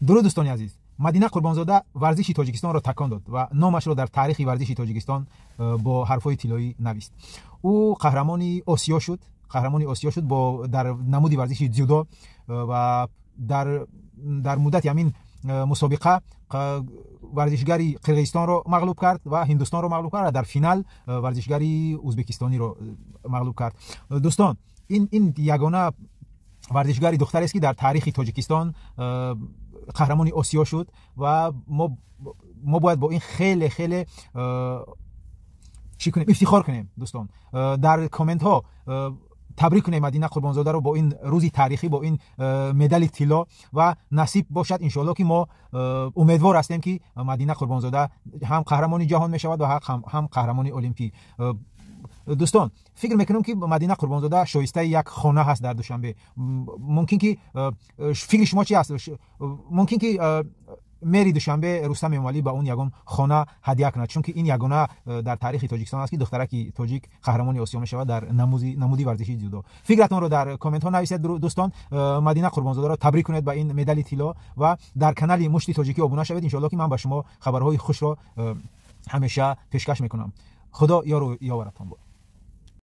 Дуруд, дӯстони азиз. Мадина Қурбонзода варзиши Тоҷикистонро такон дод ва номашро дар таърихи варзиши Тоҷикистон бо ҳарфҳои тиллоӣ навист. Ӯ қаҳрамони Осиё шуд, қаҳрамони Осиё шуд бо дар намуди варзиши дзюдо ва дар муддати ҳамин мусобиқа варзишгари Қирғизистонро мағлуб кард ва Ҳиндустонро мағлуб кард ва дар финал варзишгари узбекистониро мағлуб кард. Дӯстон, ин ягона варзишгари духтарест, ки дар таърихи Тоҷикистон қаҳрамони Осиё шуд ва мо бояд бо ин хеле хеле чӣ кунем, ифтихор кунем. Дӯстон, дар комментҳо табрик кунем Мадина Қурбонзодаро бо ин рӯзи таърихӣ, бо ин медали тилло. Ва насиб бошад, иншоалло, ки мо умедвор ҳастем, ки Мадина Қурбонзода ҳам қаҳрамони ҷаҳон мешавад ва ҳам қаҳрамони олимпӣ. Дӯстон, фикр мекунам, ки Мадина Қурбонзода шоистаи як хона ҳаст дар Душанбе. Мумкин ки, фикри шумо чи аст, мумкин ки мери Душанбе Рустам Эмомалӣ ба он ягон хона ҳадя кунад, чунки ин ягона дар таърихи Тоҷикистон аст, ки духтараки тоҷик қаҳрамони Осиё мешавад дар намуди варзиши дзюдо. Фикратонро дар комментҳо нависед. Дӯстон, Мадина Қурбонзодаро табрик кунед ба ин медали тилло ва дар канали Мушти Тоҷикӣ обуна шавед. Иншоалло, ки ман ба шумо хабарҳои хушро ҳамеша пешкаш мекунам. Худо ёру ёваратон бод.